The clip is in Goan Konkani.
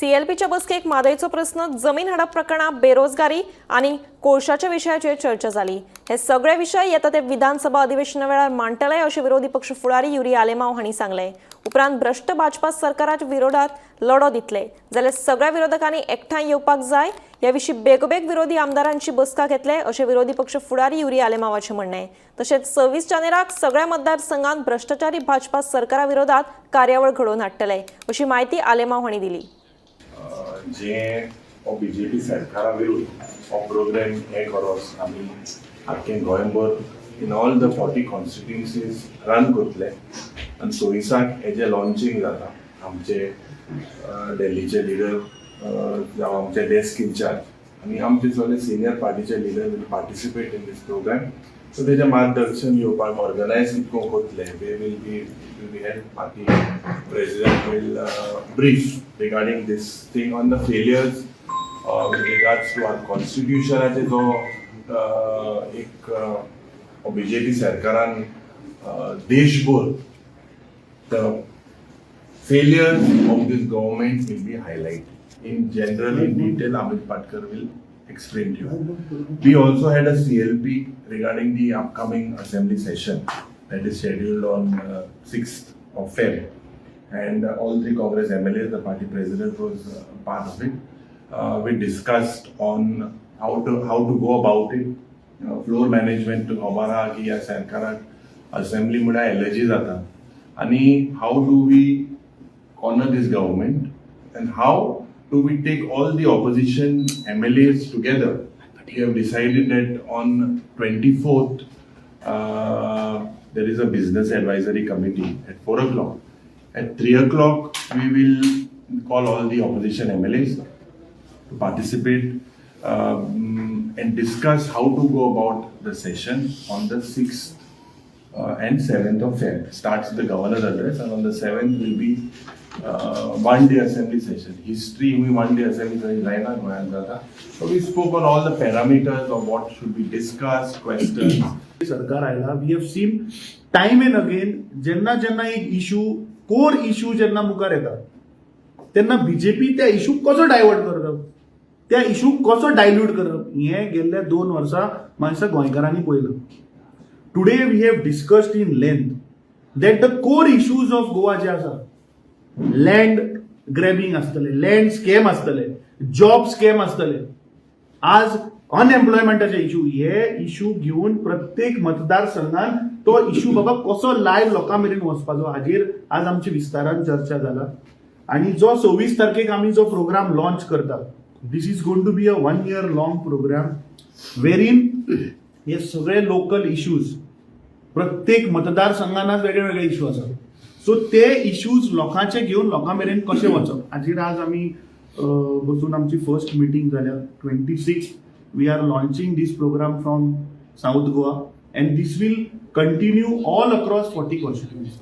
सीएलपीच्या बसकेक म्हादयचो प्रस्न, जमीन हडप प्रकरणां, बेरोजगारी आनी कोळशाच्या विशयाचेर चर्चा जाली. हे सगळे विशय येता ते विधानसभा अधिवेशना वेळार मांडटले अशें विरोधी पक्ष फुडारी युरी आलेमाव हांणी सांगलें. उपरांत भ्रश्ट भाजपा सरकाराच्या विरोधात लढो दितले, जाल्यार सगळ्या विरोधकांनी एकठांय येवपाक जाय. ह्या विशीं बेगोबेग विरोधी आमदारांची बसका घेतले अशें विरोधी पक्ष फुडारी युरी आलेमावाचें म्हणणें. तशेंच 26 जानेराक सगळ्या मतदारसंघात भ्रश्टाचारी भाजपा सरकारा विरोधात कार्यावळ घडोवन हाडटले अशी माहिती आलेमाव हांणी दिली. जे हो बीजेपी सरकारा विरुद्ध हो प्रोग्राम हे करोस आमी आख्खें गोंयभर in all the 40 constituencies run करतले आनी 26 हेजे लॉन्चिंग जाता. आमचे दिल्लीचे लिडर जावं आमचे डेस्क इन्चार्ज आनी आमचे सगळे सिनियर पार्टीचे leader will participate in this program. So तेजें मार्गदर्शन घेवपाक ऑर्गनायज कितको करतले, they will be help, party president will brief regarding this thing on the failures with regards to our कॉन्स्टिट्युशनाचे जो एक बीजेपी सरकारान देशभर the failures of this government will be highlighted. In general, in detail, Amit Patkar will explain to you. We also had a CLP regarding the upcoming assembly session that is scheduled on 6th of Feb. And all three Congress MLAs, the party president was part of it. We discussed on how to go about it. Floor management खबर आहा की ह्या सरकाराक असेंब्ली म्हळ्यार एलर्जी जाता आनी how do we corner this government and how do we take all the opposition MLAs together. We have decided that on 24th, there is a business advisory committee at 4 o'clock. At 3 o'clock, we will call all the opposition MLAs to participate and discuss how to go about the session on the 6th and 7th of Feb. Starts the governor's address, and on the 7th will be one day assembly session. History, we one day assembly session जायना गोंयांत जाता. So we spoke on all the parameters of what should be discussed, questions. सरकार आयला, we have seen time and again, जेन्ना जेन्ना एक इशू, कोर इशू जेन्ना मुखार येता तेन्ना बीजेपी त्या इशूक कसो डायवर्ट करप, त्या इशूक कसो डायल्यूट करप, हें गेल्ल्या 2 वर्सां म्हाका गोंयकारांनी पळयलां. Today we have discussed in length that the core issues of Goa जे आसा, लँड ग्रॅबिंग आसतले, लँड स्कॅम आसतले, जॉब स्कॅम आसतले, आज अनएम्प्लॉयमेंटाचे इशू, हे इशू घेवन प्रत्येक मतदारसंघात तो इशू बाबा कसो लायव्ह लोकां मेरेन वचपाचो हाजेर आज आमची विस्तारान चर्चा जाला. आणि जो 26 तारखेक आमी जो प्रोग्राम लॉन्च करता, this is going to be a one year long program wherein हे सगळे लोकल इश्यूज, प्रत्येक मतदारसंघात वेगळे वेगळे इश्यू आसात, सो ते इश्यूज लोकांचे घेवन लोकां मेरेन कशे वचप हाजेर आज आमी बसून आमची फर्स्ट मिटींग जाल्या. 26 we are launching this program from South Goa and this will continue all across 40 constituency.